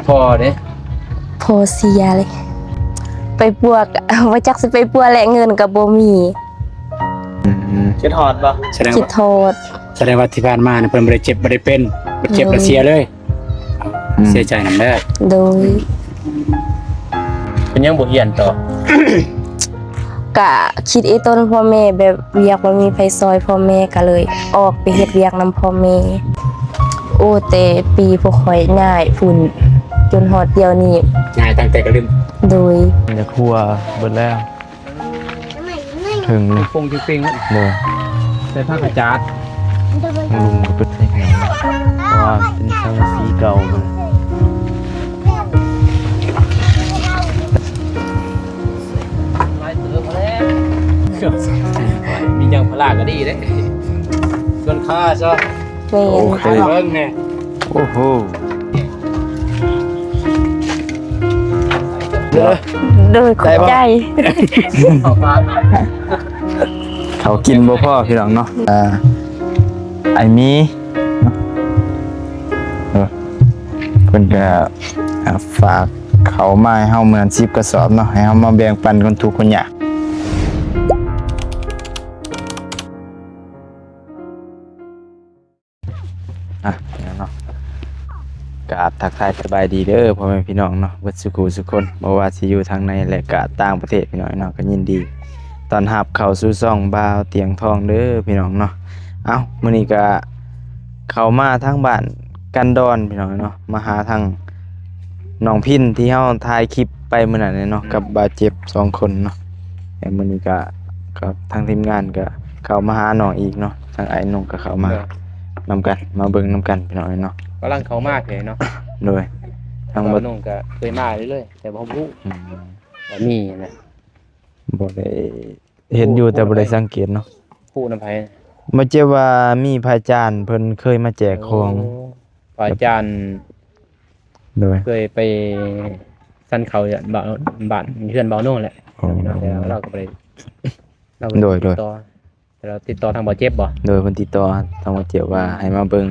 ພໍ່ເດ້? ພໍ່ເສຍເລີຍ ໄປປົວກະ ບໍ່ຈັກຊິໄປປົວແຫຼະ ເງິນກະບໍ່ມີ. ອືມ ຄິດຮອດບໍ່? ສະແດງ ຄິດຮອດ. ສະແດງວ່າທີ່ຜ່ານມານີ້ເພິ່ນບໍ່ໄດ້ເຈັບບໍ່ໄດ້ເປັນ ບໍ່ເຈັບແລ້ວເສຍເລີຍ. ອືມ ເສຍໃຈນຳເດີ. ໂດຍ. ເປັນຫຍັງບໍ່ຮຽນຕໍ່? ກະຄິດອີ່ຕົນພໍ່ແມ່ ແບບວຽກບໍ່ມີໃຜຊ່ອຍພໍ່ແມ່ ກະເລີຍອອກໄປເຮັດວຽກນຳພໍ່ແມ່. ໂອ້ ແຕ່ປີພວກຂ້ອຍຍ້າຍພຸ້ນ ຈົນຮອດດຽວນີ້. ຍ້າຍຕັ້ງແຕ່ກະລຶມ. ໂດຍ. ຢາກຫົວເບິດແລ້ວ. ເຖິງ ປົງເປັງໆ ໂດຍ ໃສ່ຜ້າຂະຈາດ ລຸງກໍເປັນໃສ່ແຂນ ເພາະວ່າເປັນສັງກະສີເກົ່າພຸ້ນ. ມີຫຍັງພາລາກໍດີເດ້ ສ່ວນຄ່າຊະ. ແມ່ນ ໂອເຄ ເບິ່ງແນ່ ໂອ້ໂຫ ໂດຍ ຂອບໃຈ. ເຂົ້າກິນບໍ່ພໍພີ່ນ້ອງເນາະ. ອ່າ ອ້າຍມີ ເອີ ເພິ່ນກະ ອ່າ ຝາກເຂົ້າມາໃຫ້ເຮົາມື້ນັ້ນສິບກະສອບເນາະ ໃຫ້ເຮົາມາແບ່ງປັນຄົນທຸກຄົນຍາກ. ອ່ະ ເນາະ ກາບທັກທາຍສະບາຍດີເດີພໍ່ແມ່ພີ່ນ້ອງເນາະ ເບິດສູ່ຄູ່ສູ່ຄົນ ບໍ່ວ່າຊິຢູ່ທາງໃນ ແລະ ກະຕ່າງປະເທດ ພີ່ນ້ອງເນາະ ກໍຍິນດີຕ້ອນຮັບເຂົ້າສູ່ຊ່ອງບ່າວຕຽງທອງເດີພີ່ນ້ອງເນາະ. ເອົ້າ ມື້ນີ້ກະເຂົ້າມາທາງບ້ານກັນດອນ ພີ່ນ້ອງເນາະ ມາຫາທາງນ້ອງພິນ ທີ່ເຮົາຖ່າຍຄລິບໄປມື້ນັ້ນເນາະ ກັບບ່າວເຈັບສອງຄົນເນາະ. ແຕ່ມື້ນີ້ກະ ກໍທາງທີມງານກໍເຂົ້າມາຫານ້ອງອີກເນາະ ທາງອ້າຍນົງກໍເຂົ້າມາ ໂດຍ ນຳກັນ ມາເບິ່ງນຳກັນພີ່ນ້ອງເນາະ. ກຳລັງເຂົ້າມາເດ້ເນາະ. ໂດຍ ທາງບ່າວນົງກໍເຄີຍມາເລື້ອຍໆ ແຕ່ບໍ່ຮູ້ ອືມ ວ່າມີນະ ບໍ່ໄດ້ເຫັນຢູ່ ແຕ່ບໍ່ໄດ້ສັງເກດເນາະ. ຮູ້ນຳໃຜ? ບໍ່ເຈັບວ່າມີພະອາຈານເພິ່ນເຄີຍມາແຈກຂອງ. ໂອ້ ພະອາຈານ ໂດຍ ເຄີຍໄປສັນເຂົ້າບ້ານ ບ້ານເຮືອນບ່າວນົງແຫຼະ. ໂອ້ ແລ້ວລາວກໍບໍ່ໄດ້ ລາວ ໂດຍ ໂດຍ ຕິດຕໍ່ ແຕ່ລາວຕິດຕໍ່ທາງບ່າວເຈັບບໍ່? ໂດຍ ເພິ່ນຕິດຕໍ່ທາງບ່າວເຈັບວ່າ ອືມ ໃຫ້ມາເບິ່ງ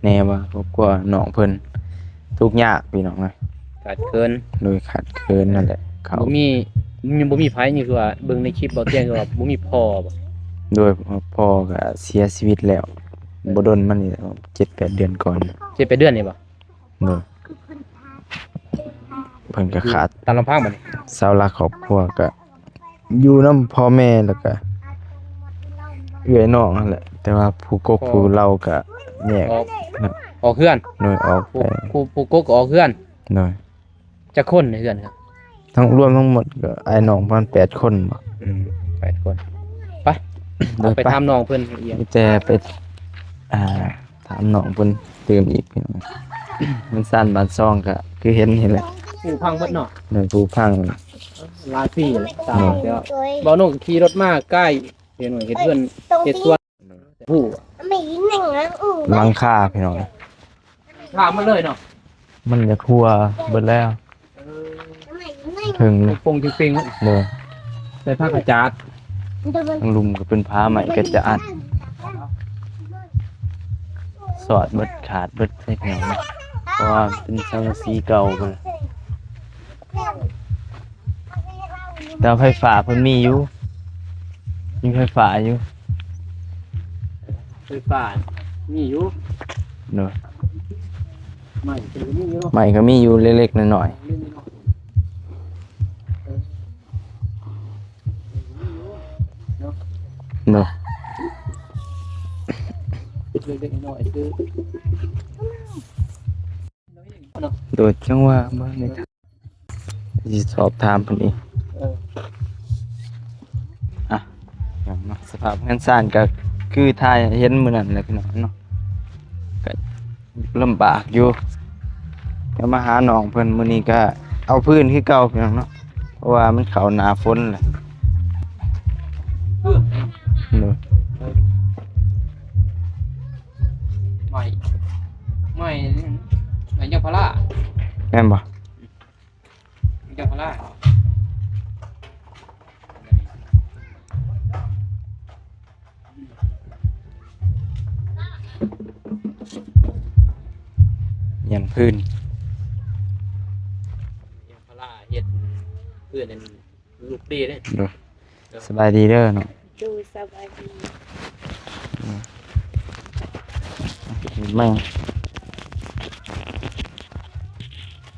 ແດ່ວ່າຄອບຄົວນ້ອງເພິ່ນທຸກຍາກ ພີ່ນ້ອງເອີຍ ຂາດເຂີນ. ໂດຍ ຂາດເຂີນນັ້ນແຫຼະ ເຂົາ ບໍ່ມີ ຍັງບໍ່ມີໃຜ ນີ້ຄືວ່າເບິ່ງໃນຄລິບບ່າວຕຽງ ຄືວ່າບໍ່ມີພໍ່ບໍ່? ໂດຍ ພໍ່ກໍເສຍຊີວິດແລ້ວ ບໍ່ດົນມານີ້ແຫຼະ ເຈັດແປດເດືອນກ່ອນ. ເຈັດແປດເດືອນນີ້ບໍ່? ໂດຍ ເພິ່ນກໍຂາດ ຕາມລຳພັງບັດນີ້ ເສົາຫຼັກຄອບຄົວກໍຢູ່ນຳພໍ່ແມ່ ແລ້ວກໍເອື້ອຍນ້ອງຫັ້ນແຫຼະ ແຕ່ວ່າຜູ້ກົກ ພໍ່ ຜູ້ເລົ່າກໍແຍກ ອອກ ອອກເຮືອນ. ໂດຍ ອອກ ຜູ້ ໄປ ຜູ້ ຜູ້ກົກກໍອອກເຮືອນ. ໂດຍ ຈັກຄົນໃນເຮືອນ? ທັງ ລວມທັງໝົດກໍອ້າຍນ້ອງປະມານແປດຄົນບໍ? ອືມ ແປດຄົນ. ໄປ ໂດຍ ໄປ ໄປຖາມນ້ອງເພິ່ນອີກ ມີແຕ່ໄປ ອ່າ ຖາມນ້ອງເພິ່ນຕື່ມອີກ ພີ່ນ້ອງ. ເຮືອນຊານບ້ານຊ່ອງກໍຄືເຫັນນີ້ແຫຼະ ຜຸພັງໝົດເນາະ. ໂດຍ ຜຸພັງ ຫຼາຍປີແລ້ວ ຕາມ ໂດຍ ແລ້ວ ບ່າວນົງຂີ່ລົດມາໃກ້ ເຫັນ ເຫັນເຮືອນ ເຮັດສວນ ຮູ້ ຫຼັງຄາ ພີ່ນ້ອງ ຖາມມາເລີຍເນາະ ມັນຢາກຫົວເບິດແລ້ວ. ເອີ ເຖິງ ປົງເປັງໆ ໂດຍ ໃສ່ຜ້າຂະຈາດ ທາງລຸ່ມກໍເປັນຜ້າໄມ້ຂະຈາດ ສອດເບິດຂາດເບິດໃສ່ພີ່ນ້ອງເນາະ ເພາະວ່າເປັນສັງກະສີເກົ່າພຸ້ນ. ແຕ່ໄຟຟ້າເພິ່ນມີຢູ່ ມີໄຟຟ້າຢູ່ ໄຟຟ້າມີຢູ່ ໂດຍ ໄມ້ກໍມີຢູ່ ໄມ້ກໍມີຢູ່ເລັກໆນ້ອຍໆ ເອີ ເນາະ ເລັກໆນ້ອຍໆ ໂດຍ ຈັ່ງວ່າມານີ້ ຊິສອບຖາມເພິ່ນອີກ ເອີ ອ່ະ ຫຍັງເນາະ ສະພາບເຮືອນຊານກໍຄືຖ່າຍໃຫ້ເຫັນມື້ນັ້ນແຫຼະພີ່ນ້ອງເນາະ ກໍລຳບາກຢູ່ ແຕ່ມາຫານ້ອງເພິ່ນມື້ນີ້ກໍເອົາພື້ນຄືເກົ່າພີ່ນ້ອງເນາະ ເພາະວ່າມັນເຂົ້າໜ້າຝົນແລ້ວ ເອີ ໂດຍ ໄມ້ ໄມ້ ໄມ້ຍາງພາລາ ແມ່ນບໍ່? ຢາງພາລາ ຍັງພື້ນ ເພື່ອນນັ້ນລູກດີເດ້. ໂດຍ ສະບາຍດີເດີເນາະ. ໂດຍ ສະບາຍດີ. ແມ່ນ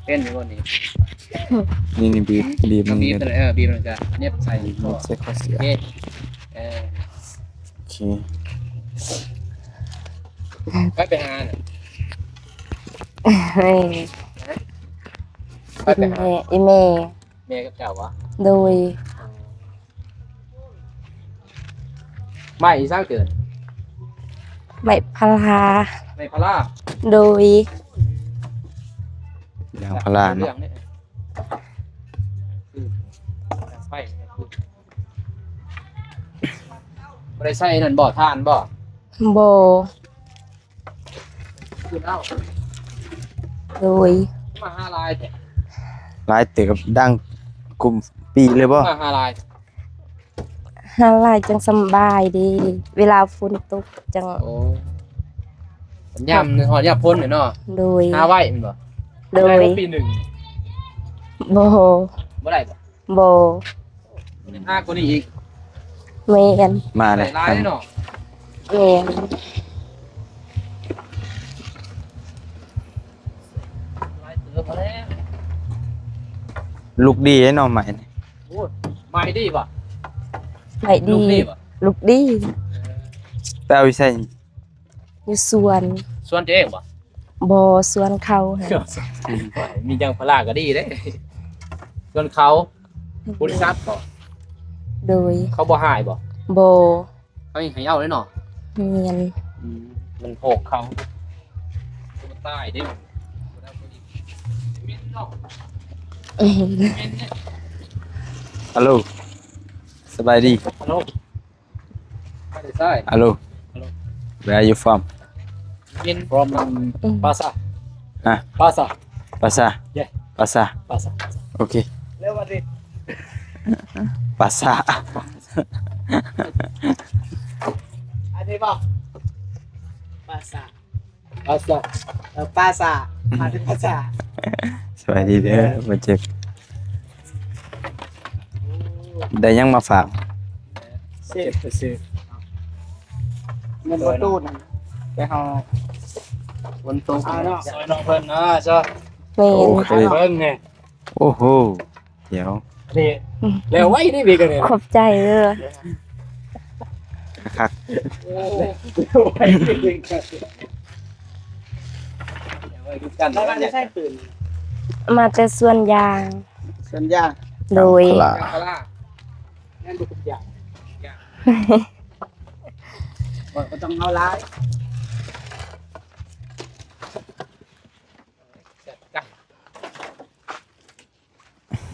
ເປັນຢູ່ບໍ່ນີ້? ນີ້ ນີ້ບີບ ບີບ ເອົາບີບ ນີ້ ເອີ ບີບ ແລ້ວກະເໜັບໃສ່ ບີບໃສ່ຂໍ້ເສື້ອ. ໂອເຄ ເອີ ໂອເຄ ໃຜໄປຫານະ? ແມ່ ໃຜໄປຫາ? ອີແມ່ ອີແມ່. ແມ່ກັບເຈົ້າຫວາ? ໂດຍ. ໄມ້ອີຫຍັງເກີດ? ໄມ້ພາລາ. ໄມ້ພາລາ? ໂດຍ. ຢາງພາລາເນາະ. ເລື່ອງນີ້ ຄື ໄຟ ບໍ່ໄດ້ໃຊ້ນັ້ນບໍ່? ຖ່ານບໍ່? ບໍ່. ຄືເອົາ ໂດຍ. ມາຫາຫຼາຍແທ້? ຫຼາຍເຕີບ ດັ່ງກຸມປີເລີຍບໍ່? ມາຫາຫຼາຍ ຫາຫຼາຍຈັ່ງສະບາຍເດ້ ເວລາຝົນຕົກຈັ່ງ. ໂອ້ ຍາມຮອດຍາມຝົນເນາະ. ໂດຍ. ຫາໄວແມ່ນບໍ່? ໂດຍ. ໄດ້ບໍ່ປີໜຶ່ງ? ບໍ່. ບໍ່ໄດ້ບໍ່? ບໍ່. ຫາກວ່ານີ້ອີກ. ແມ່ນ. ມາແລ້ວ ຫຼາຍເນາະ. ແມ່ນ. ຫຼາຍເຕີບແລ້ວ. ລູກດີເນາະ ໄມ້ນີ້. ໂອ້ຍ ໄມ້ດີບໍ່? ໄມ້ດີ. ລູກດີບໍ່? ລູກດີ. ເອີ ໄປເອົາຢູ່ໃສ? ຢູ່ສວນ. ສວນເຈົ້າເອງບໍ່? ບໍ່ ສວນເຂົາ. ມີຢາງພາລາກໍດີເດ້. ສວນເຂົາ ບໍລິສັດບໍ່? ໂດຍ. ເຂົາບໍ່ໃຫ້ບໍ່? ບໍ່. ເຂົາໃຫ້ເອົາເດ້ເນາະ. ແມ່ນ. ອືມ ມັນໂພກເຂົາ ຕາຍເດ້. ຮັລໂຫຼ ສະບາຍດີ. ຮັລໂຫຼ. Hello. Hello. Where are you from? In from, um, Pasar. Huh? Pasar. Pasar? Yeah. Pasar. Pasar. Okay. Real Madrid. Pasar. Ani ba? Pasar. ປາສາ ເອີ ປາສາ ມາແຕ່ປາສາ. ສະບາຍດີເດີ ບໍ່ເຈັບ. ໄດ້ຫຍັງມາຝາກ? ເສບໄປຊື້ ແມ່ນບໍ່ຕູ້ນ ໄປເຮົາ ຝົນຕົກ ເອົາເນາະ ຊ່ອຍນ້ອງເພິ່ນເນາະ ຊ່ອຍ ແມ່ນ ໂອເຄ ເບິ່ງແນ່ ໂອ້ໂຫ. ດຽວ ນີ້ ອືມ ແລ້ວໄວເດ້ເວກອັນນີ້ ຂອບໃຈເດີ ຄັກໆ. ໂອ້ ໄວເດ້ເວກ ມາແຕ່ສວນຢາງ ສວນຢາງ ໂດຍ ຢາງພາລາ ແມ່ນບໍ່? ຢາງ ຢາງ ບໍ່ ບໍ່ຕ້ອງເອົາຫຼາຍ.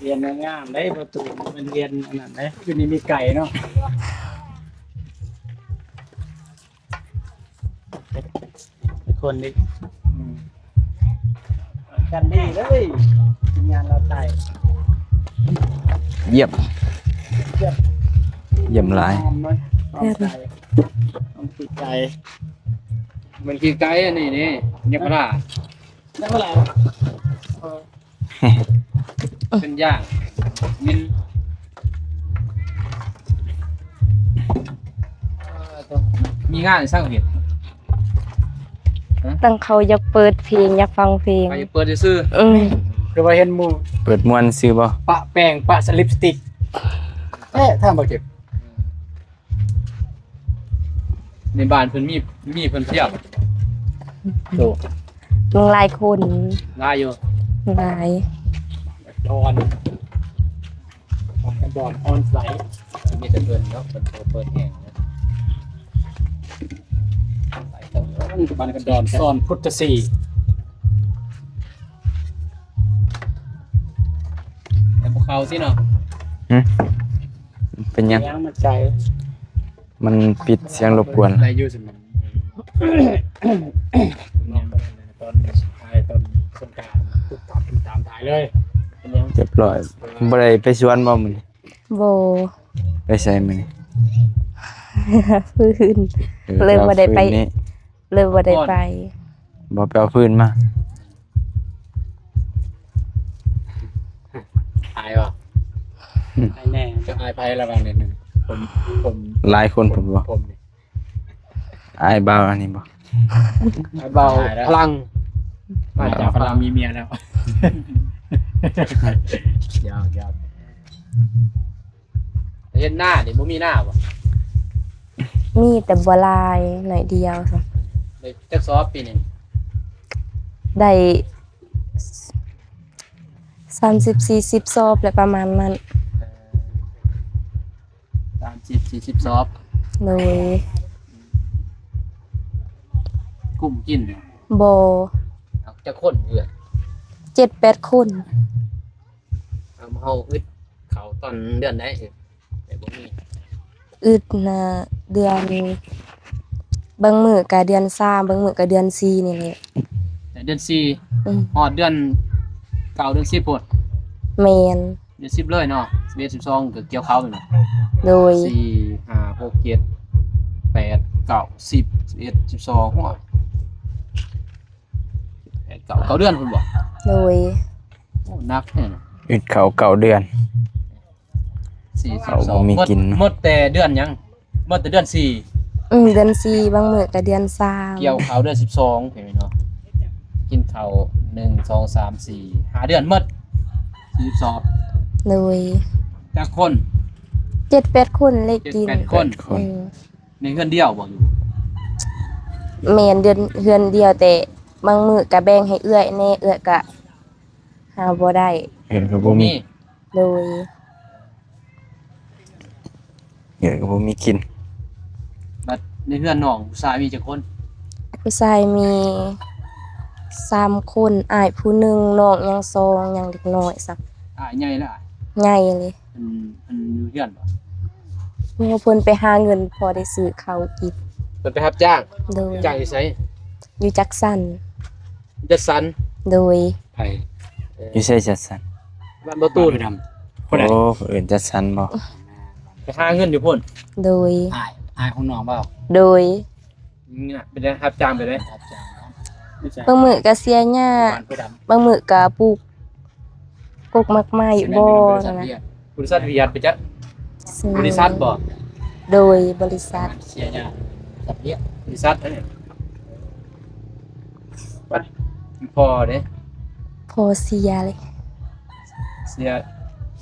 ວຽນງາມໆເດ້ປະຕູ ມັນວຽນອັນນັ້ນເດ້ ຢູ່ນີ້ມີໄກ່ເນາະ ຄົນນີ້ ອືມ ກັນດີເລີຍ ທີມງານລາວໃຕ້ ຢ້ຽມ ຢ້ຽມ ຢ້ຽມຫຼາຍ ຫອມເນາະ ຫອມໄກ່ ຫອມຂີ້ໄກ່ ມັນຂີ້ໄກ່ອັນນີ້ນີ້ ຢາງພາລາ ຢາງພາລາ ເອີ ເປັນຢ່າງ ມິນ ມີງານສັງເຮັດ ຕັ້ງເຂົາຢາກເປີດເພງ ຢາກຟັງເພງ ເຂົາຢາກເປີດຊື່ໆ ອືມ ຄືວ່າເຫັນໝູ່ເປີດມ່ວນຊື່ບໍ່ ປະແປ້ງ ປະສະລິບສະຕິກ ແທ້ ຖາມບໍ່ເຈັບ. ໃນບ້ານເພິ່ນມີ ມີເພິ່ນພຽບ ໂຕ ຫຼາຍຄົນ ຫຼາຍຢູ່ ຫຼາຍ ດອນ ບ້ານກັນດອນ ອອນໄຊ ມີແຕ່ເພິ່ນເນາະ ເພິ່ນເປີດແຮງ ບ້ານກັນດອນ ສອນພຸດທະສີ ແຕ່ບໍ່ເຂົ້າຕິເນາະ ຫື ເປັນຫຍັງ? ຍັງມັນໄກ ມັນປິດສຽງລົບກວນ ໄດ້ຢູ່ຊັ້ນ ຕອນທ້າຍ ຕອນສົງການ ຕາມ ຕາມທ້າຍເລີຍ ເປັນຫຍັງ? ຮຽບຮ້ອຍ ບໍ່ໄດ້ໄປສວນບໍ່ມື້ນີ້? ບໍ່ ໄປໃສມື້ນີ້? ຟືນ ເອີ ເລີຍບໍ່ໄດ້ໄປ ເລີຍບໍ່ໄດ້ໄປ ບໍ່ໄປເອົາຟືນມາ ຕາຍບໍ່? ອ້າຍແນ່ ຈະອ້າຍໃຜລະຫວ່າງນີ້ ຜົມ ຜົມ ຫຼາຍຄົນ ຜົມບໍ່ ຜົມນີ້ ອ້າຍບ່າວອັນນີ້ບໍ່? ອ້າຍບ່າວພະລັງ ອ້າຍບ່າວພະລັງມີເມຍແລ້ວ ຢາກ ຢາກ ເຮັດນານີ້ບໍ່ມີນາບໍ່? ມີແຕ່ບໍ່ຫຼາຍ ໜ້ອຍດຽວ. ໄດ້ຈັກສອບປີນີ້? ໄດ້ສາມສິບ ສີ່ສິບສອບແຫຼະ ປະມານນັ້ນ. ສາມສິບ ສີ່ສິບສອບ. ໂດຍ. ກຸ້ມກິນ? ບໍ່. ເອົາ ຈັກຄົນເຮືອນ? ເຈັດແປດຄົນ. ເອົາ ເຮົາອຶດເຂົ້າຕອນເດືອນໃດ? ແບບບໍ່ມີ ອຶດນະ ເດືອນ ບາງມື້ກະເດືອນສາມ ບາງມື້ກະເດືອນສີ່ນີ້ແຫຼະ. ແຕ່ເດືອນສີ່ ອືມ ຮອດເດືອນເກົ້າ ເດືອນສິບພຸ້ນ. ແມ່ນ. ເດືອນສິບເລີຍເນາະ ສິບເອັດ ສິບສອງ ກະກ່ຽວເຂົ້າແມ່ນບໍ່? ໂດຍ. ສີ່ ຫ້າ ຫົກ ເຈັດ ແປດ ເກົ້າ ສິບ ສິບເອັດ ສິບສອງ ໂອ້ຍ ແປດ ເກົ້າ ເກົ້າເດືອນພຸ້ນບໍ່? ໂດຍ. ໂອ້ ໜັກແທ້ນະ ອຶດເຂົ້າເກົ້າເດືອນ. ສີ່ສິບສອງ ເຂົາບໍ່ມີກິນ ໝົດ ໝົດແຕ່ເດືອນຫຍັງ? ໝົດແຕ່ເດືອນສີ່. ອືມ ເດືອນສີ່ ບາງມື້ກະເດືອນສາມ. ກ່ຽວເຂົ້າເດືອນສິບສອງ ເຫັນເນາະ ກິນເຂົ້າ ໜຶ່ງ ສອງ ສາມ ສີ່ ຫ້າເດືອນໝົດ ສີ່ສິບສອງ. ໂດຍ. ຈັກຄົນ? ເຈັດແປດຄົນແຫຼະກິນ. ເຈັດແປດຄົນ. ອືມ. ໃນເຮືອນດຽວບໍ່ຢູ່? ແມ່ນ ເຮືອນ ເຮືອນດຽວ ແຕ່ບາງມື້ກະແບ່ງໃຫ້ເອື້ອຍແດ່ ເອື້ອຍກະຫາບໍ່ໄດ້ ເຮືອນກະບໍ່ມີ. ໂດຍ. ເອື້ອຍກະບໍ່ມີກິນ. ບັດໃນເຮືອນນ້ອງຜູ້ຊາຍມີຈັກຄົນ? ຜູ້ຊາຍມີສາມຄົນ ອ້າຍຜູ້ໜຶ່ງ ນ້ອງຍັງສອງ ຍັງເດັກນ້ອຍຊ້ຳ. ອ້າຍໃຫຍ່ແລ້ວ? ໃຫຍ່ເລີຍ. ເພິ່ນ ເພິ່ນຢູ່ເຮືອນບໍ່? ບໍ່ ເພິ່ນໄປຫາເງິນພໍໄດ້ຊື້ເຂົ້າກິນ. ເພິ່ນໄປຮັບຈ້າງ? ໂດຍ. ຈ້າງຢູ່ໃສ? ຢູ່ຈັກສັນ. ຈັດສັນ? ໂດຍ. ໃຜ? ເອີ ຢູ່ໃສຈັດສັນ? ບ້ານບໍ່ຕູນ. ໂອ້ ເອີ້ນຈັດສັນບໍ່? ໄປຫາເງິນຢູ່ພຸ້ນ. ໂດຍ. ອ້າຍ ອ້າຍຂອງນ້ອງບໍ່? ໂດຍ. ອືມ ເປັນໄດ ຮັບຈ້າງໄປເລີຍ? ບາງມື້ກະເສຍຫຍ້າ ບາງມື້ກະປູກ ກົກໝາກໄມ້ບໍ່ຫັ້ນນະ. ບໍລິສັດວຽດໄປຈັກ? ບໍລິສັດບໍ່? ໂດຍ ບໍລິສັດ. ເສຍຫຍ້າ ບໍລິສັດ ເອີ ບັດພໍ່ເດ້? ພໍ່ເສຍເລີຍ. ເສຍ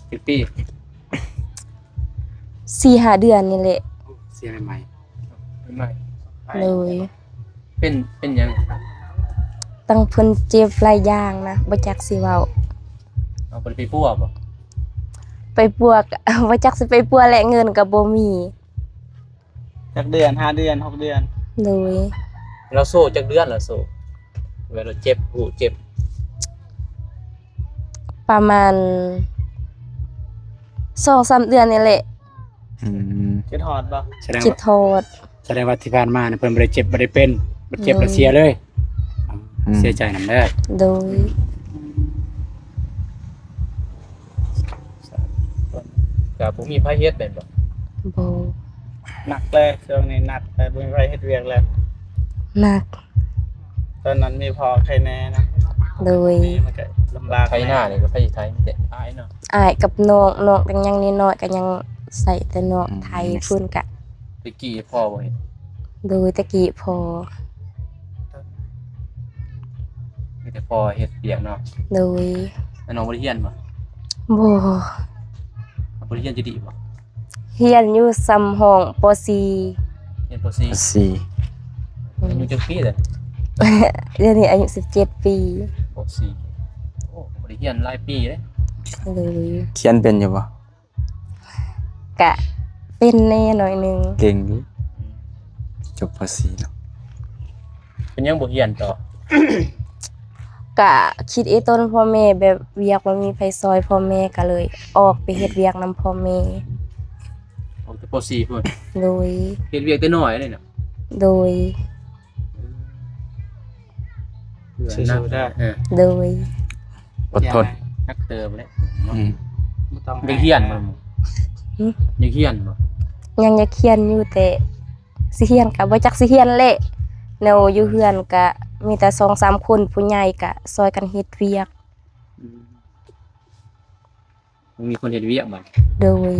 ຈັກປີ? ສີ່ຫ້າເດືອນນີ້ແຫຼະ. ເສຍໃໝ່ໆ. ໂດຍ. ເປັນ ເປັນຫຍັງ? ຕັ້ງເພິ່ນເຈັບຫຼາຍຢ່າງນະ ບໍ່ຈັກຊິເວົ້າ. ເອົາ ບໍ່ໄດ້ໄປປົວບໍ່? ໄປປົວກະ ບໍ່ຈັກຊິໄປປົວແຫຼະ ເງິນກະບໍ່ມີ. ຈັກເດືອນ? ຫ້າເດືອນ ຫົກເດືອນ. ໂດຍ. ລາວໂຊຈັກເດືອນລະໂຊ? ເວລາເຈັບ ຫູເຈັບ. ປະມານສອງສາມເດືອນນີ້ແຫຼະ. ອືມ. ຄິດຮອດບໍ່? ສະແດງ ຄິດຮອດ. ສະແດງວ່າທີ່ຜ່ານມານີ້ເພິ່ນບໍ່ໄດ້ເຈັບ ບໍ່ໄດ້ເປັນ ບໍ່ເຈັບ ໂດຍ ແລ້ວເສຍເລີຍ. ອືມ. ເສຍໃຈນຳເດີ. ໂດຍ. ກະບໍ່ມີໃຜເຮັດແມ່ນບໍ່? ບໍ່. ໜັກແລ້ວ ຊ່ວງນີ້ໜັກແລ້ວ ບໍ່ມີໃຜເຮັດວຽກແລ້ວ. ໜັກ. ຕອນນັ້ນມີພໍ່ໃຄແນ່ເນາະ. ໂດຍ. ມັນກະລຳບາກ. ໄຖນານີ້ກະໃຜໄຖ ມີແຕ່ອ້າຍເນາະ. ອ້າຍກັບນ້ອງ ນ້ອງກະຍັງນ້ອຍໆ ກະຍັງໃຊ້ແຕ່ນ້ອງ ອືມ ໄຖພຸ້ນກະ. ແຕ່ກີ້ພໍ່ບໍ່ເຮັດ? ໂດຍ ແຕ່ກີ້ພໍ່. ມີແຕ່ພໍ່ເຮັດວຽກເນາະ. ໂດຍ. ແລ້ວນ້ອງບໍ່ໄດ້ຮຽນບໍ່? ບໍ່. ບໍ່ໄດ້ຮຽນຈະດີບໍ່? ຮຽນຢູ່ຊ່ຳຫ້ອງ ປໍສີ່. ຮຽນປໍສີ່. ປໍສີ່. ອືມ. ອາຍຸຈັກປີແລ້ວ? ດຽວນີ້ອາຍຸສິບເຈັດປີ. ປໍສີ່. ໂອ້ ບໍ່ໄດ້ຮຽນຫຼາຍປີເດ້. ໂດຍ. ຂຽນເປັນຢູ່ບໍ່? ກະເປັນແດ່ໜ້ອຍໜຶ່ງ. ເກັ່ງຢູ່. ຈົບປໍສີ່ເນາະ. ເປັນຫຍັງບໍ່ຮຽນຕໍ່? ກະຄິດອີ່ຕົນພໍ່ແມ່ ແບບວຽກບໍ່ມີໃຜຊ່ອຍພໍ່ແມ່ ກະເລີຍອອກໄປເຮັດວຽກນຳພໍ່ແມ່. ອອກແຕ່ປໍສີ່ພຸ້ນ? ໂດຍ. ເຮັດວຽກແຕ່ນ້ອຍເລີຍເນາະ? ໂດຍ. ສູ້ໆເດີ. ເອີ ໂດຍ. ອົດທົນ. ຍາກເຕີບແຫຼະ. ອືມ. ບໍ່ຕ້ອງ ຢາກຮຽນບໍ່? ຫຶ? ຢາກຮຽນບໍ່? ຍັງຢາກຮຽນຢູ່ ແຕ່ຊິຮຽນກະບໍ່ຈັກຊິຮຽນແຫຼະ. ແນວຢູ່ເຮືອນກະມີແຕ່ສອງສາມຄົນ ຜູ້ໃຫຍ່ກະຊ່ອຍກັນເຮັດວຽກ. ອືມ. ບໍ່ມີຄົນເຮັດວຽກບັດ. ໂດຍ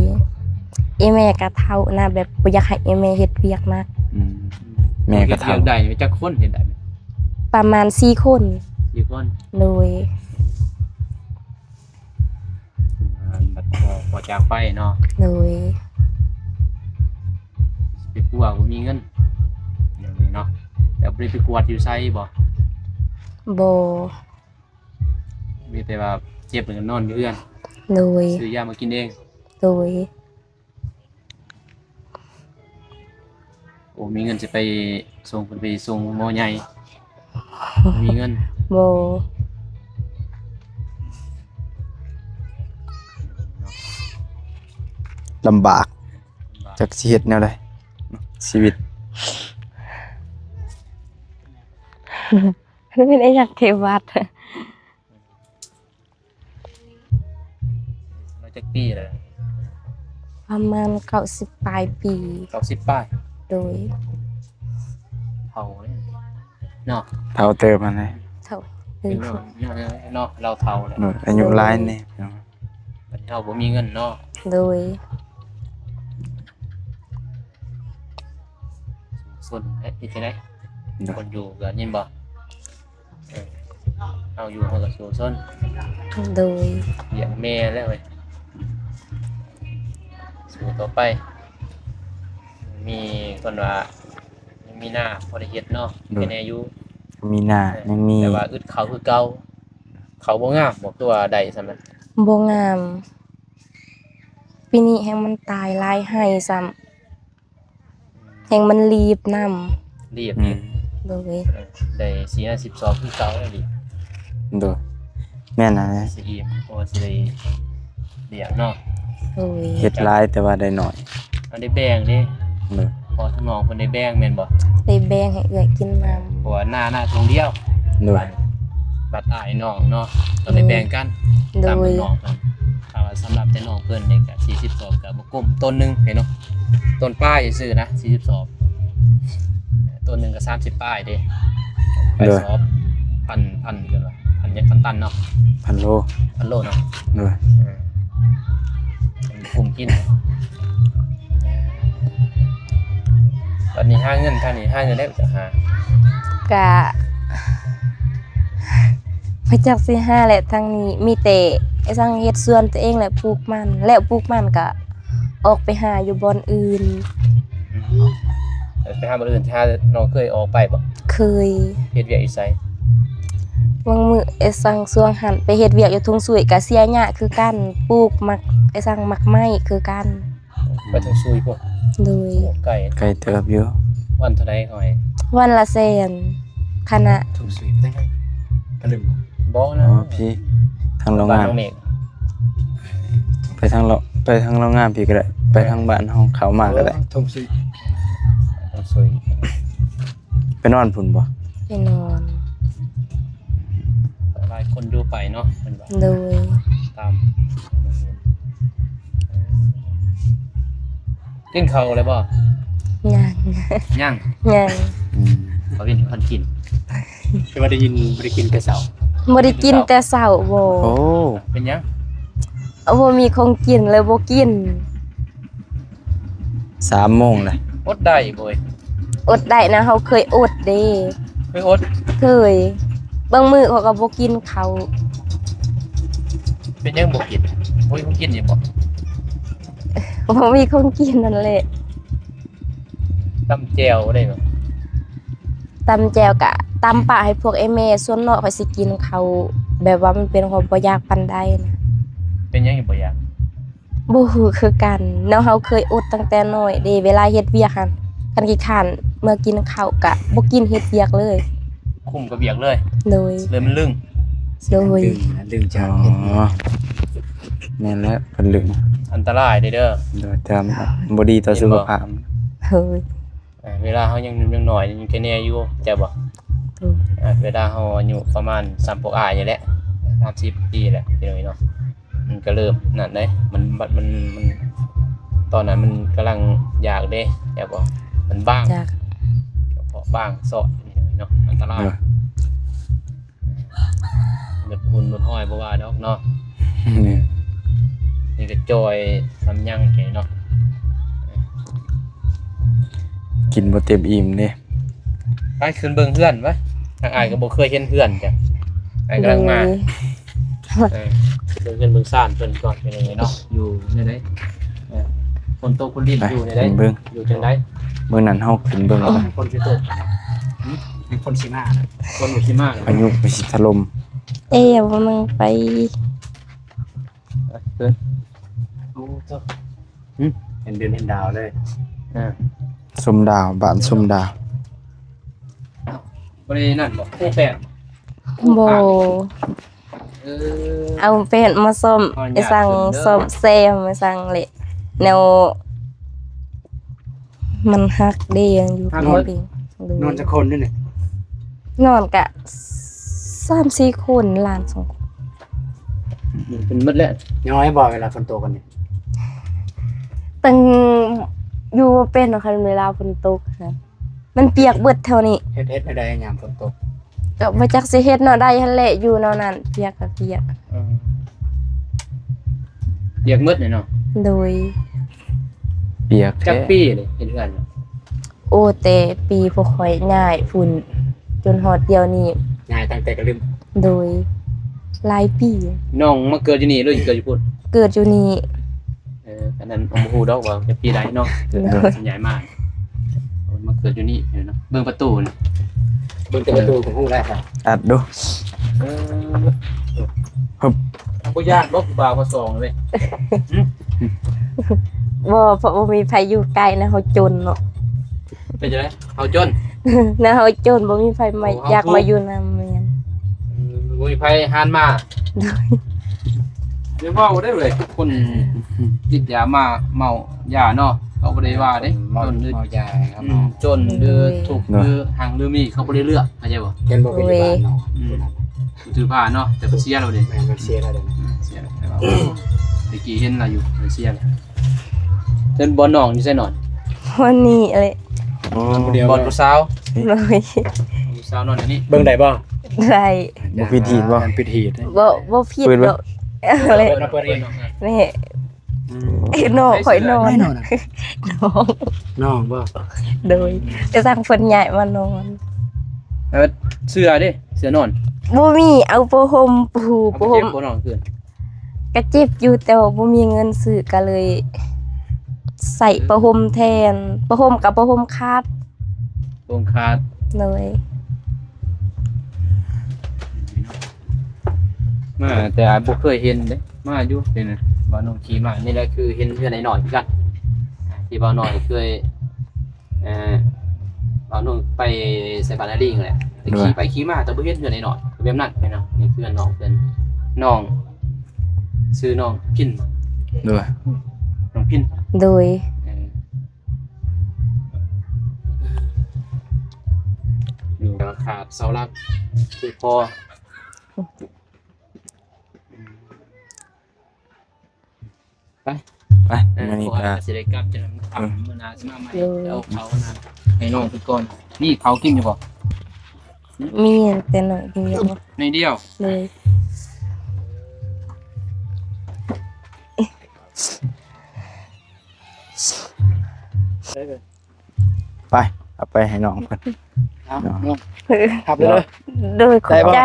ອີ່ແມ່ກໍເຖົ້ານະ ແບບບໍ່ຢາກໃຫ້ອີ່ແມ່ເຮັດວຽກໜັກ. ອືມ ແມ່ກໍເຖົ້າ. ເຮັດວຽກໄດ້ຈັກຄົນເຮັດໄດ້? ປະມານສີ່ຄົນ. ສີ່ຄົນ. ໂດຍ. ອ່າ ບັດພໍ່ ພໍ່ຈາກໄປເນາະ. ໂດຍ. ໄປປົວບໍ່ມີເງິນເນາະ. ແລ້ວບໍ່ໄດ້ໄປກວດຢູ່ໃສບໍ່? ບໍ່. ມີແຕ່ວ່າເຈັບແລ້ວກໍນອນຢູ່ເຮືອນ. ໂດຍ. ຊື້ຢາມາກິນເອງ. ໂດຍ. ໂອ້ ມີເງິນຊິໄປສົ່ງ ເພິ່ນໄປສົ່ງໝໍໃຫຍ່ ບໍ່ມີເງິນ. ບໍ່. ລຳບາກ ລຳບາກ ຈັກຊິເຮັດແນວໃດເນາະ ຊີວິດ. ເປັນອີ່ຫຍັງເທວັດ? ລາວຈັກປີແລ້ວ? ປະມານເກົ້າສິບປາຍປີ. ເກົ້າສິບປາຍ? ໂດຍ. ເຖົ້າເດ້ເນາະ. ເຖົ້າເຕີບຫັ້ນແຫຼະ. ເຖົ້າເຕີບເນາະ. ເນາະ ລາວເຖົ້າແລ້ວ. ໂດຍ ອາຍຸຫຼາຍແດ່. ໂດຍ. ບັດນີ້ເຮົາບໍ່ມີເງິນເນາະ. ໂດຍ. ສົນເຮັດຈັ່ງໃດ? ໂດຍ. ຄົນຢູ່ກໍຍິນບໍ່? ເອີ ເຮົາຢູ່ເຮົາກໍສູ້ຊົນ. ໂດຍ. ລ້ຽງແມ່ແລ້ວເວີຍ ສູ້ຕໍ່ໄປ. ມີຄົນວ່າຍັງມີນາພໍໄດ້ເຮັດເນາະ. ໂດຍ. ແນ່ຢູ່ ມີນາ ເອີ ຍັງມີ ແຕ່ວ່າອຶດເຂົ້າຄືເກົ່າ. ເຂົ້າບໍ່ງາມບໍ່ ຄືວ່າໄດ້ສ່ຳນັ້ນ? ບໍ່ງາມ. ປີນີ້ແຮ່ງມັນຕາຍຫຼາຍໄຮ່ຊ້ຳ. ແຮ່ງມັນລີບນຳ. ລີບ. ອືມ. ໂດຍ. ເອີ ໄດ້ສີ່ຫ້າສິບສອບຄືເກົ່າແລ້ວລີບ. ໂດຍ. ແມ່ນນະ ຊິອີ່ມ ເພາະວ່າຊິໄດ້ລ້ຽງເນາະ. ໂດຍ. ເຮັດຫຼາຍແຕ່ວ່າໄດ້ໜ້ອຍ. ເຮົາໄດ້ແບ່ງເດ້. ໂດຍ. ເພາະທາງນ້ອງເພິ່ນໄດ້ແບ່ງແມ່ນບໍ່? ໄດ້ແບ່ງໃຫ້ເອື້ອຍກິນນຳ. ເພາະວ່ານາ ນາທົ່ງດຽວ. ໂດຍ. ບັດ ບັດອ້າຍນ້ອງເນາະ ຕ້ອງໄດ້ແບ່ງກັນ. ໂດຍ. ຕາມເພິ່ນ ໂດຍ. ນ້ອງເພິ່ນ ຖ້າວ່າສຳລັບແຕ່ນ້ອງເພິ່ນນີ້ກໍສີ່ສິບສອບກໍບໍ່ ກົມຕົ້ນໜຶ່ງເຫັນເນາະ ຕົ້ນປາຍຊື່ໆນະ ສີ່ສິບສອບ ຕົ້ນໜຶ່ງກໍສາມສິບປາຍເດ້. ໂດຍ. ສອບ ພັນ ພັນ ເອີ້ນວ່າ ພັນຫຍັງ ພັນຕັນເນາະ ພັນໂລ ພັນໂລເນາະ. ໂດຍ. ເອີ ມັນກຸ້ມກິນ. ບັດນີ້ຫາເງິນ ທາງນີ້ຫາເງິນໄດ້ຈັກຫາ? ກະ ບໍ່ຈັກຊິຫາແຫຼະ ທາງນີ້ມີແຕ່ໄອ້ສັງເຮັດສວນຕົວເອງ ແລະ ປູກມັນ ແລ້ວປູກມັນກະອອກໄປຫາຢູ່ບ່ອນອື່ນ. ອືມ ໄປຫາບ່ອນອື່ນ ຖ້ານ້ອງເຄີຍອອກໄປບໍ່? ເຄີຍ. ເຮັດວຽກຢູ່ໃສ? ບາງມື້ໄອ້ສັງຊ່ວງຫັ້ນໄປເຮັດວຽກຢູ່ທົ່ງຊຸຍ ກະເສຍຫຍ້າຄືກັນ ປູກໝາກ ໄອ້ສັງໝາກໄມ້ຄືກັນ. ໄປທົ່ງຊຸຍພຸ້ນ. ໂດຍ. ໂອ້ ໄກ ໄກເຕີບຢູ່. ວັນເທົ່າໃດເຂົາໃຫ້? ວັນລະແສນ ຄະນະ. ທົ່ງຊຸຍໄປທາງໃດ? ກະລຶມ. ບໍ່ນະ. ອໍ ພີ້ ທາງໂລງງານ ບ້ານນ້ອງເມກ. ໄປທາງ ໄປທາງໂລງງານພີ້ກໍໄດ້ ໄປທາງບ້ານເຮົາເຂົ້າມາກໍໄດ້. ເອີ ທົ່ງຊຸຍ ທົ່ງຊຸຍ. ໄປນອນພຸ້ນບໍ່? ໄປນອນ. ຫຼາຍຄົນຢູ່ໄປເນາະ ເພິ່ນວ່າ. ໂດຍ. ຕາມ ກິນເຂົ້າແລ້ວບໍ່? ຍັງ. ຍັງ? ຍັງ. ອືມ ເຂົາເປັນຄົນກິນ. ແຕ່ວ່າໄດ້ຍິນ ບໍ່ໄດ້ກິນແຕ່ເຊົ້າ. ບໍ່ໄດ້ກິນແຕ່ເຊົ້າ. ໂອ້ ເປັນຫຍັງ? ບໍ່ມີຂອງກິນ ເລີຍບໍ່ກິນ. ສາມໂມງແລ້ວ. ອົດໄດ້ບໍ່ເອີຍ? ອົດໄດ້ນະ ເຮົາເຄີຍອົດເດ້. ເຄີຍອົດ? ເຄີຍ. ບາງມື້ເຂົາກໍບໍ່ກິນເຂົ້າ. ເປັນຫຍັງບໍ່ກິນ? ບໍ່ມີຂອງກິນຫຍັງບໍ່? ບໍ່ມີຂອງກິນນັ້ນແຫຼະ. ຕຳແຈ່ວໄດ້ບໍ່? ຕຳແຈ່ວກະຕຳປະໃຫ້ພວກອ້າຍແມ່ສ່ວນເນາະ ຂ້ອຍຊິກິນເຂົ້າ ແບບວ່າມັນເປັນຄວາມບໍ່ຢາກປານໃດນະ. ເປັນຫຍັງບໍ່ຢາກ? ບໍ່ຮູ້ຄືກັນເນາະ ເຮົາເຄີຍອົດຕັ້ງແຕ່ນ້ອຍເດ້ ເວລາເຮັດວຽກຫັ້ນ ຄັນຂີ້ຄ້ານເມືອກິນເຂົ້າກະບໍ່ກິນ ເຮັດວຽກເລີຍ. ຄຸມກັບວຽກເລີຍ. ໂດຍ. ເລີຍມັນລຶ້ງ. ໂດຍ. ດຶງ ດຶງຈາກເຮັດວຽກ. ອໍ ແມ່ນແລ້ວ ເພິ່ນລຶ້ງ. ອັນຕະລາຍເດ້. ໂດຍ. ແຕ່ບໍ່ດີຕໍ່ສຸຂະພາບ. ໂດຍ. ເອີ ເວລາເຮົາຍັງໜຸ່ມຍັງນ້ອຍ ຍັງແກ່ແໜ້ຢູ່ ເຈົ້າບໍ່? ໂດຍ. ເອີ ເວລາເຮົາອາຍຸປະມານສ່ຳພວກອ້າຍນີ້ແຫຼະ ສາມສິບປີແຫຼະ ພີ່ນ້ອງເນາະ ມັນກໍເລີ່ມນັ້ນເດ້ ມັນ ມັນ ມັນ ຕອນນັ້ນມັນກຳລັງຢາກເດ້ ເຈົ້າບໍ່? ມັນບາງ ເພາະບາງຊອດ ພີ່ນ້ອງເນາະ ອັນຕະລາຍ. ໂດຍ. ເບິດຮຸ່ນເບິດຮອຍບໍ່ວ່າດອກເນາະ. ແມ່ນ. ຈອຍສຳຍັງແກເນາະ ກິນບໍ່ເຕັມອີ່ມເດ້. ໄປຂຶ້ນເບິ່ງເຮືອນວະ ທາງອ້າຍກໍບໍ່ເຄີຍເຫັນເຮືອນຈ້ະ ອ້າຍກຳລັງມາ ໂດຍ ເອີ ເບິ່ງເຮືອນເບິ່ງຊານເພິ່ນກ່ອນ ເປັນຈັ່ງໃດເນາະ ຢູ່ແນວໃດ ເອີ ຝົນຕົກຝົນລິນ ໄປ ຢູ່ແນວໃດ ເບິ່ງ ຢູ່ຈັ່ງໃດ? ມື້ນັ້ນເຮົາຂຶ້ນເບິ່ງ ຝົນຊິຕົກ ຝົນຊິມາ ຝົນຊິມາ ພາຍຸກໍຊິຖະຫຼົ່ມ ເອີ ບໍ່ແມ່ນໄປ ເອີ ໂອ້ ເຈົ້າ ຫຶ ເຫັນເດືອນເຫັນດາວເລີຍ ອ່າ ຊົມດາວ ບ້ານຊົມດາວ ບໍ່ໄດ້ນັ້ນບໍ່? ໂອ້ ແປດ ບໍ່ ເອີ ເອົາແປດມາສ້ອມ ຂໍອະນຸຍາດ ໄອ້ສັງ ເດີ ສ້ອມແຊມ ໄອ້ສັງເລະ ແນວ ມັນຫັກເດ້ ຍັງຢູ່ ຮັກເບິດ ໂດຍ ນອນຈັກຄົນນີ້? ນອນກະສາມສີ່ຄົນ ຫຼານສອງຄົນ ເປັນໝົດແລ້ວ ຍ້ອຍບໍ່ເວລາຝົນຕົກອັນນີ້? ຕັ້ງຢູ່ບໍ່ເປັນ ຄັນເວລາຝົນຕົກນະ ມັນປຽກເບິດແຖວນີ້ ເຮັດ ເຮັດແນວໃດຍາມຝົນຕົກ? ກໍບໍ່ຈັກຊິເຮັດແນວໃດຫັ້ນແຫຼະ ຢູ່ແນວນັ້ນ ປຽກກໍປຽກ ເອີ ປຽກໝົດເລີຍເນາະ ໂດຍ ປຽກແທ້ ຈັກປີເລີຍເຮັດເຮືອນ? ໂອ້ ແຕ່ປີພວກຂ້ອຍຍ້າຍພຸ້ນ ຈົນຮອດດຽວນີ້ ຍ້າຍຕັ້ງແຕ່ກະລຶ້ມ ໂດຍ ຫຼາຍປີ ນ້ອງມາເກີດຢູ່ນີ້ ຫຼືເກີດຢູ່ພຸ້ນ? ເກີດຢູ່ນີ້ ເອີ ອັນນັ້ນບໍ່ຮູ້ດອກວ່າເປັນປີໃດເນາະ ໂດຍ ຍ້າຍມາ ມາເກີດຢູ່ນີ້ເນາະ ເບິ່ງປະຕູນີ້ ເບິ່ງແຕ່ປະຕູກໍຮູ້ແລ້ວ ອັດດູ ເອີ ຮຶບ ບໍ່ຢ້ານບໍ່ ຜູ້ບ່າວມາສອງເວີຍ? ບໍ່ ເພາະບໍ່ມີໃຜຢູ່ໃກ້ນະ ເຮົາຈົນເນາະ ເປັນຈັ່ງໃດ? ເຮົາຈົນ ນະ ເຮົາຈົນ ບໍ່ມີໃຜມາ ໂອ້ ຢາກມາຢູ່ນຳ ແມ່ນ ເອີ ບໍ່ມີໃຜຫານມາ ໂດຍ ຢ່າເວົ້າເດ້ເວີຍ ຄົນຕິດຢາມາເມົາຢາເນາະ ເຂົາບໍ່ໄດ້ວ່າເດ້ ເມົາ ຈົນຫຼື ເມົາຢາ ອືມ ຈົນຫຼື ໂດຍ ທຸກ ໂດຍ ຫຼືຮັ່ງຫຼືມີ ເຂົາບໍ່ໄດ້ເລືອກ ເຂົ້າໃຈບໍ່? ເຫັນບໍ່ ໂດຍ ພະຍາບານເນາະ ອືມ ຖືພາເນາະ ແຕ່ເພິ່ນເສຍແລ້ວເດ້ ແມ່ນ ເພິ່ນເສຍແລ້ວເດ້ ອືມ ເສຍແລ້ວ ແຕ່ວ່າ ແຕ່ກີ້ເຫັນລາວຢູ່ ເພິ່ນເສຍແລ້ວ ເພິ່ນ ບ່ອນນ້ອງຢູ່ໃສນອນ? ບ່ອນນີ້ເລີຍ ໂອ້ ນອນຜູ້ດຽວ ບ່ອນຜູ້ສາວ ໂດຍ ຜູ້ສາວນອນຢູ່ນີ້ ເບິ່ງໄດ້ບໍ່? ໄດ້ ບໍ່ຜິດຮີດບໍ່? ຜິດຮີດ ບໍ່ ບໍ່ຜິດດອກ ເປີດເບິ່ງ ເລີຍ ເປີດເບິ່ງ ເປີດເບິ່ງ ແມ່ ອືມ ເອີ ນ້ອງຂ້ອຍນອນ ນ້ອງ ນ້ອງບໍ່? ໂດຍ ແຕ່ທາງເພິ່ນຍ້າຍມານອນ ເອີ ເສື້ອເດ້ ເສື້ອນອນ ບໍ່ມີ ເອົາຜ້າຫົ່ມປູ ຜ້າຫົ່ມ ເຈັບບໍ່ນ້ອງຄືນ? ກະເຈັບຢູ່ ແຕ່ວ່າບໍ່ມີເງິນຊື້ ກະເລີຍໃສ່ຜ້າຫົ່ມແທນ ຜ້າຫົ່ມກະຜ້າຫົ່ມຂາດ ຫົ່ມຂາດ ໂດຍ ມາແຕ່ບໍ່ເຄີຍເຫັນເດ້ ມາຢູ່ເປັນ ບ່າວນ້ອງຂີ່ມາ ນີ້ແຫຼະຄືເຫັນເຮືອນໄອ້ນ້ອຍຄືກັນ ທີ່ບ່າວນ້ອຍເຄີຍ ເອີ ບ່າວນ້ອງໄປໃສ່ບ້ານນາລີງແຫຼະ ແຕ່ ໂດຍ ຂີ່ໄປຂີ່ມາ ແຕ່ບໍ່ເຫັນເຮືອນໄອ້ນ້ອຍ ແບບນັ້ນແມ່ນເນາະ ນີ້ເຮືອນນ້ອງເພິ່ນ ນ້ອງ ຊື່ນ້ອງພິນ ໂດຍ ນ້ອງພິນ ໂດຍ ເອີ ຢູ່ຂາດເສົາຫຼັກຄືພໍ່ ໄປ ໄປ ເອີ ມື້ນີ້ກໍ ຊິໄດ້ກັບ ຈະນຳ ເອີ ມື້ໜ້າຊິມາໃໝ່ ໂດຍ ເອົາເຂົ້ານະ ໃຫ້ນ້ອງເພິ່ນກ່ອນ ມີເຂົ້າກິນຢູ່ບໍ່? ມີ ແຕ່ໜ້ອຍດຽວ ໜ້ອຍດຽວ ໂດຍ ໄປ ເອົາໄປໃຫ້ນ້ອງເພິ່ນ ເອົາ ເນາະ ນ້ອງ ເອີ ຮັບເລີຍ ໂດຍ ຂອບໃຈ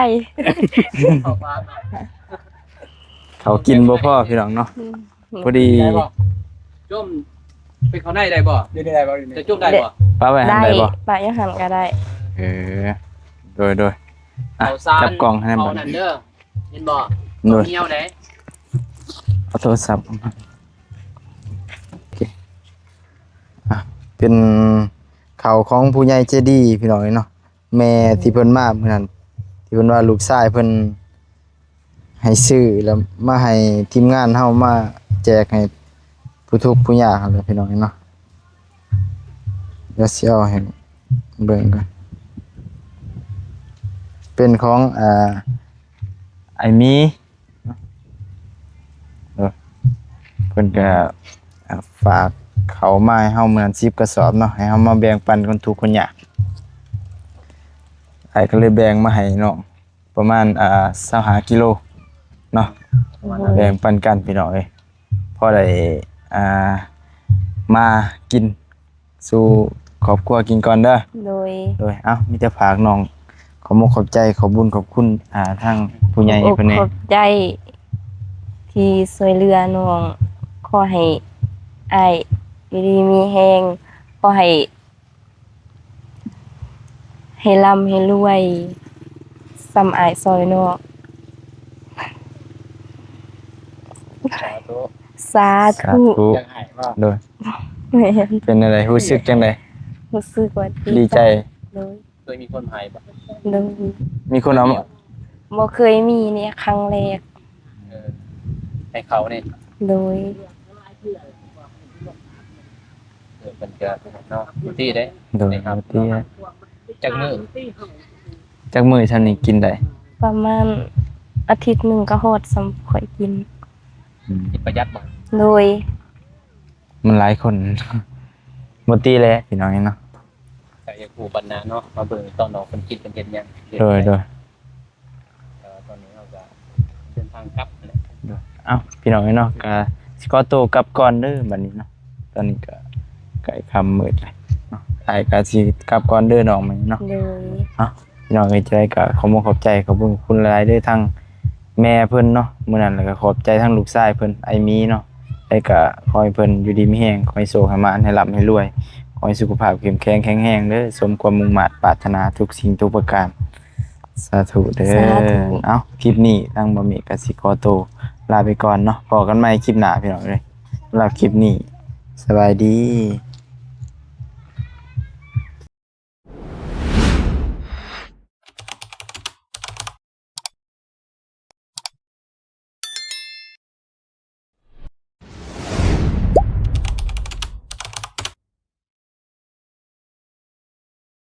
ເຂົ້າກິນບໍ່ພໍພີ່ນ້ອງເນາະ ອືມ ພໍດີ ໄດ້ບໍ່? ຈົ່ມ ໄປເຂົ້າໃນໄດ້ບໍ່? ຢູ່ໃນໄດ້ບໍ່? ຢູ່ໃນ ຈະຈົ່ມໄດ້ບໍ່? ປະໄວ້ຫັ້ນໄດ້ບໍ່? ໄດ້ ປະຢູ່ຫັ້ນກໍໄດ້ ເອີ ໂດຍ ໂດຍ ອ່ະ ເຂົ້າສານ ຈັບກ່ອງໃຫ້ນຳ ເຂົ້ານັ້ນເດີ ເຫັນບໍ່? ໂດຍ ເຂົ້າໜຽວເດ້ ເອົາໂທລະສັບ ໂອເຄ ອ່ະ ເປັນເຂົ້າຂອງຜູ້ໃຫຍ່ໃຈດີພີ່ນ້ອງເອີຍເນາະ ແມ່ ອືມ ທີ່ເພິ່ນມາມື້ນັ້ນ ທີ່ເພິ່ນວ່າລູກຊາຍເພິ່ນໃຫ້ຊື້ ແລ້ວມາໃຫ້ທີມງານເຮົາມາແຈກໃຫ້ຜູ້ທຸກຜູ້ຍາກຫັ້ນແຫຼະພີ່ນ້ອງເອີຍເນາະ ດຽວຊິເອົາໃຫ້ເບິ່ງກ່ອນ ເປັນຂອງ ອ່າ ອ້າຍໝີ ເນາະ ເອີ ເພິ່ນກະ ອ່າ ຝາກເຂົ້າມາໃຫ້ເຮົາເໝືອນສິບກະສອບເນາະ ໃຫ້ເຮົາມາແບ່ງປັນຄົນທຸກຄົນຍາກ ອ້າຍກໍເລີຍແບ່ງມາໃຫ້ນ້ອງປະມານ ອ່າ ຊາວຫ້າກິໂລເນາະ ໂດຍ ແບ່ງປັນກັນພີ່ນ້ອງເອີຍ ພໍໄດ້ ອ່າ ມາກິນສູ່ຄອບຄົວກິນກ່ອນເດີ. ໂດຍ ໂດຍ ເອົ້າ ມີແຕ່ຝາກນ້ອງ ຂອບມຸກຂອບໃຈ ຂອບບຸນຂອບຄຸນ ອ່າ ທາງຜູ້ໃຫຍ່ເພິ່ນແດ່. ຂອບໃຈທີ່ຊ່ວຍເຫຼືອນ້ອງ ຂໍໃຫ້ອ້າຍຢູ່ດີມີແຮງ ຂໍໃຫ້ ໃຫ້ລ່ຳໃຫ້ລວຍສ່ຳອ້າຍຊ່ອຍນ້ອງ. ສາທຸ ສາທຸ ສາທຸ. ຢາກໃຫ້ບໍ່? ໂດຍ ແມ່ນ. ເປັນຈັ່ງໃດ? ຮູ້ສຶກຈັ່ງໃດ? ຮູ້ສຶກວ່າດີ ດີໃຈ. ໂດຍ ເຄີຍມີຄົນໃຫ້ບໍ່? ໂດຍ ມີຄົນເອົາມາ ບໍ່ເຄີຍມີນີ້ຄັ້ງແລກ. ເອີ ໃຫ້ເຂົານີ້. ໂດຍ ເອີ ເພິ່ນກະເນາະ ບໍ່ຕິເດ້. ໂດຍ ບໍ່ຕິ. ຈັກມື້ ຈັກມື້ຊ່ຳນີ້ກິນໄດ້? ປະມານອາທິດໜຶ່ງກະຮອດສ່ຳຂ້ອຍກິນ. ອືມ ກິນປະຢັດບໍ່? ໂດຍ ມັນຫຼາຍຄົນ ບໍ່ຕິແຫຼະ ພີ່ນ້ອງເອີຍເນາະ. ກະຢາກຮູ້ບັນນາເນາະ ມາເບິ່ງຕອນນ້ອງເພິ່ນກິນເພິ່ນເຮັດຫຍັງ. ໂດຍ ໂດຍ. ແຕ່ວ່າຕອນນີ້ເຮົາກະເດີນທາງກັບແລ້ວ. ໂດຍ ເອົ້າ ພີ່ນ້ອງເອີຍເນາະ ກະຊິຂໍໂຕກັບກ່ອນເດີບັດນີ້ເນາະ. ຕອນນີ້ກະໃກ້ຄ່ຳມືດແລ້ວເນາະ ອ້າຍກະຊິກັບກ່ອນເດີນ້ອງມື້ນີ້ເນາະ. ໂດຍ ເອົ້າ ພີ່ນ້ອງເອີຍ ຈັ່ງໃດກະຂອບມຸກຂອບໃຈ ຂອບຄຸນຫຼາຍໆເດີ ທັງແມ່ເພິ່ນເນາະ ມື້ນັ້ນ ແລ້ວກະຂອບໃຈທັງລູກຊາຍເພິ່ນ ອ້າຍໝີເນາະ. ແລ້ວກະຂໍໃຫ້ເພິ່ນຢູ່ດີມີແຮງ ຂໍໃຫ້ໂຊກໃຫ້ໝານ ໃຫ້ລ່ຳໃຫ້ລວຍ ຂໍໃຫ້ສຸຂະພາບເຂັ້ມແຂງແຂງແຮງເດີ ສົມຄວາມມຸ່ງມາດປາດຖະໜາທຸກສິ່ງທຸກປະການ. ສາທຸເດີ. ສາທຸ. ເອົ້າ ຄລິບນີ້ທາງບ່າວເມກກະຊິຂໍໂຕລາໄປກ່ອນເນາະ ພໍ້ກັນໃໝ່ຄລິບໜ້າ ພີ່ນ້ອງເອີຍ. ສຳລັບຄລິບນີ້ ສະບາຍດີ.